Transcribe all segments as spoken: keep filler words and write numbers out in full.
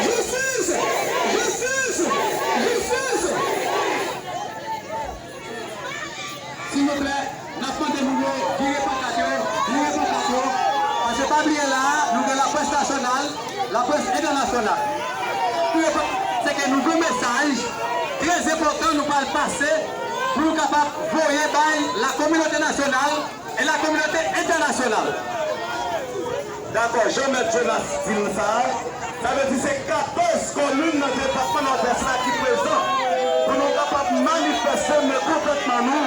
Jistis! Jistis! Silvouplè, n ap mande moun yo vire pankat yo, vire pankat yo. Paske pa bliye la a, nou gen laprès nasyonal, laprès entènasyonal. Vire pankat, se ke nou gen yon mesaj trè enpòtan nou pral pase pou nou kapab voye bay la kominote nasyonal e la kominote entènasyonal. Dakò, Jean Mèt Jonas di nou sa. Sa vle di se katòz komin nan depatman Nòdès la ki prezan. Pou nou kapab manifeste mekontantman nou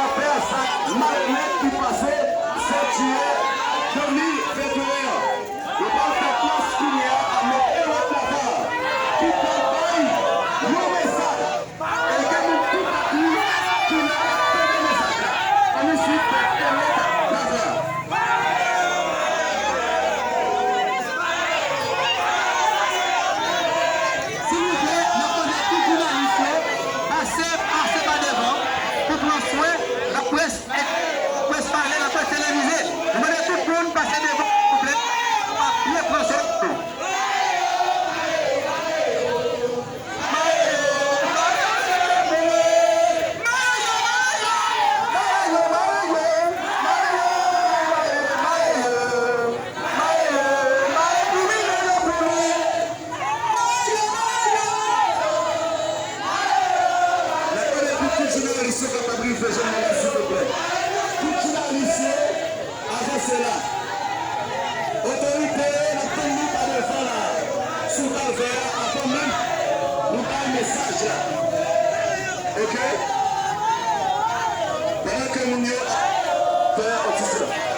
anvè zak malonèt ki pase sèt jiyè de mil venteyen an. Nou pral fè plas kounye a a Mèt Erod Lazarre ki pral bay yon mesaj. E gen moun toupatou ki la k ap tande mesaj la. Ann nou swiv Mèt Erod Lazarre. Silvouplè, n ap mande tout jounalis yo pase, pase pa devan pou pran swen laprès, laprès pale, laprès televize. Nou mande tout moun pase devan, silvouplè, pou kapab byen pran swen nou. N ap mande pou tout jounalis yo kapab rive jwenn nou la, silvouplè. Tout jounalis yo, avanse la. Otorite yo, n ap tann nou pa devan la, sou kalvè a, avan menm nou bay mesaj la. Oke? Pandan ke moun yo ap fè yon ti silans.